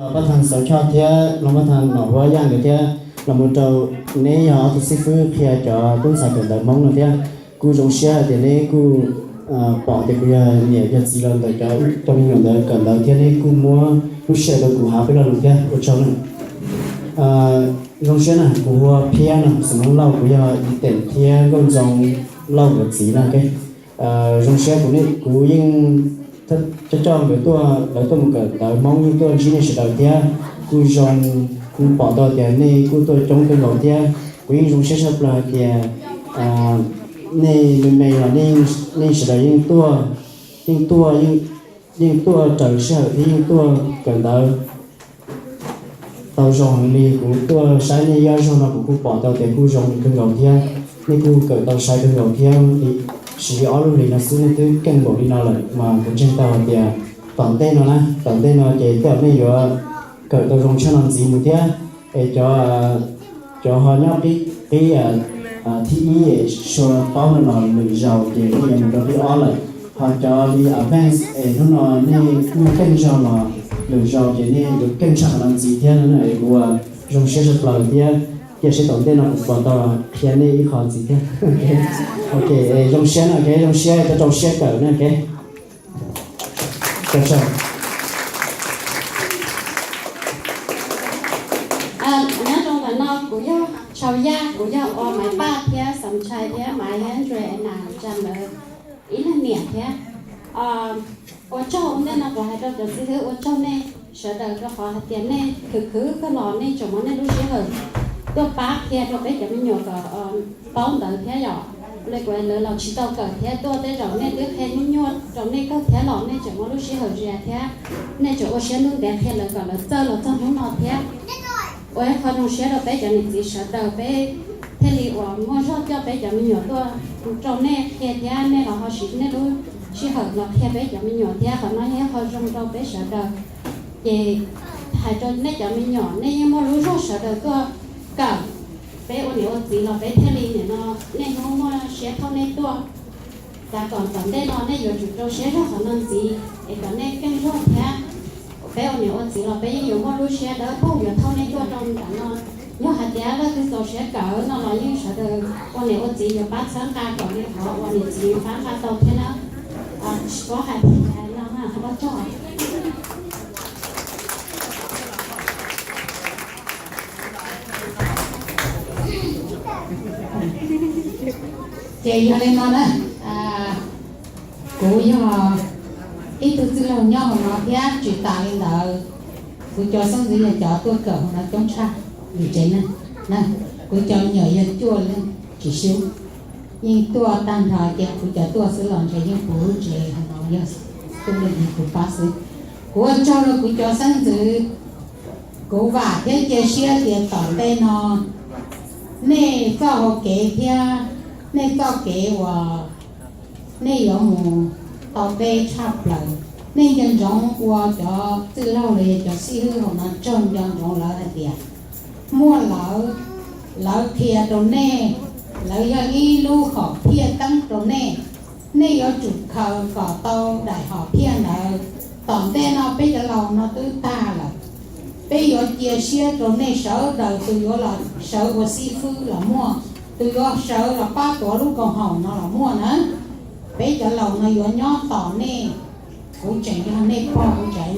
Pab thas Xauv Choj thiab Loos Pab thas Nom Huab Yaj nkawd thiab los mus rau neb yog ob tug xib fwb qhia cov tub ntxhais kawm ntawv Hmoob no thiab. Kuj zoo siab hais tias neb kuj pom tias kuv yog niam yog txiv los ntawm cov cov me nyuam ntawd kawm ntawv thiab neb kuj muab lub sij hawm rau kuv hais peb lo lus thiab. Ua tsaug na. Zoo siab na, kuv hu ua Phiab no, Xeem Hmoob Lauj, kuv yog Ib Teem thiab Nkauj Ntxoo Lauj nkawd txiv na. Zoo siab kuv, kuv yeej coj coj nkawd tuaj, lawv tuaj mus kawm ntawv Hmoob, yeej tuaj ntsib nej sawv daws thiab. Kuj zoo, kuv pom tau tias nej kuj tuaj coob kawg nkaus thiab. Kuv yeej zoo siab tshaj plaws hais tias nej me me los nej sawv daws yeej tuaj, yeej tuaj, yeej tuaj raws sij hawm thiab yeej tuaj kawm ntawv tau zoo heev li. Kuv tuaj saib nej ib ob zaug no kuv kuj pom tau tias kuj zoo kawg nkaus thiab, nej kuj kawm tau sai kawg nkaus thiab. Siv li ob lub hlis no xwb nej twb keej npaum li no lawm mas kuv ntseeg tau hais tias tom ntej no na, tom ntej no ces tej zaum nej yuav kawm tau zoo tshaj no ntxiv mus thiab. Es cov, cov ho nyob qib, qib thib ib es sua paub no los lwm zaus ces nej yuav mus rau qib ob lawm. Ho cov li advance es hnub no nej nyuaj keej zog los lwm zaus ces nej yuav keej tshaj qhov no ntxiv thiab no na. Es kuv ua zoo siab tshaj plaws thiab, tiam sis tom ntej no kuv puas tau qhia nej ib qho ntxiv thiab? Ok, zoo siab no, ok, zoo siab, rau rau siab kawm na, ok. Nyob rau ntawm no kuv yog Tshau Yaj, kuv yog ua Maiv Paj thiab Xeem Ntshai thiab Maiv thiab Ntsuag Ev Nas Tsa lawv ib leeg niam thiab. Ua tsaug, ua ntej no kuv hais rau cov xib hwb ua tsaug nej sawv daws rau qhov hais tias nej khwv khwv kawg los nej tseem muab nej lub sij hawm tuaj pab qhia rau peb cov me nyuam kom paub ntawv thiab yom. Li kuv lawv los tsis tau kawm thiab tuaj tej zaum nej twb qhia nyuaj nyuaj rau nej kawg thiab los nej tseem muab lub sij hawm zia thiab nej tseem ua siab ntev qhia lawv kom lawv txawj los txog hnub no thiab. Ua ib qho zoo siab rau peb cov niam txiv sawv daws, peb thiaj li uas muaj zog coj peb cov me nyuam tuaj rau nej qhia thiab nej los ho siv nej lub sij hawm los qhia peb cov me nyuam thiab. Qhov no yog ib qho zoo rau peb sawv daws. Ces hais rau nej cov me nyuam, nej yeej muaj lub zog sawv daws tuaj kawm. Peb ua niam ua txiv los peb thiaj li nim no niaj hnub muaj siab thauj nej tuaj. Xav kom tom ntej no nej yuav tsum rau siab zog qhov no ntxiv es kom nej keej zog thiab. Peb ua niam ua txiv los peb yeej yuav muaj lub siab dawb paug yuav thauj nej tuaj rau nram no. Yog hais tias leej twg txaus siab kawm no los yeej sawv daws ua niam ua txiv yuav pab txhawb nqa kom li qhov uas niam txiv yuav pab nqa tau thiab na. Tsis paub hais tias no na, ua tsaug. Ces yog li no na, kuv yog ib tug txwj laug nyob hauv no thiab tsis tas li ntawd, kuv cov xeeb ntxwv yog cov tuaj kawm hauv no coob tshaj lwm tsev neeg. Kuv cov me nyuam yog cuaj leej tsis xyuv, yeej tuaj tag nrho ces kuv cov tuaj xwb los ntshe yeej puv lub tsev hauv no yog tub leej kuv pab xwb. Kuv ua tsaug rau kuv cov xeeb ntxwv, kuv vam thiab cia siab tias tom ntej no nej txoj hau kev thiab nej txoj kev uas nej yuav mus tau teb tshaj plaws. Nej nco ntsoov ua cov txwj laug los yog cov xib hwb hauv no tsaug nco ntsoov lawv hais tias muaj lawv, lawv qhia rau nej, lawv yog ib lub hom phiaj teeb rau nej. Nej yuav tsum khaws kom tau daim hom phiaj ntawd. Tom ntej no peb cov laus no twb tag lawm, peb yuav cia siab rau nej sawv daws, tus yuav los sawv ua xib fwb los muaj, tus yuav sawv los pab tuav lub koom haum no los muaj na. Peb cov laus no yuav nyob tos nej. Kuv tseem yog nej pog kuv tseem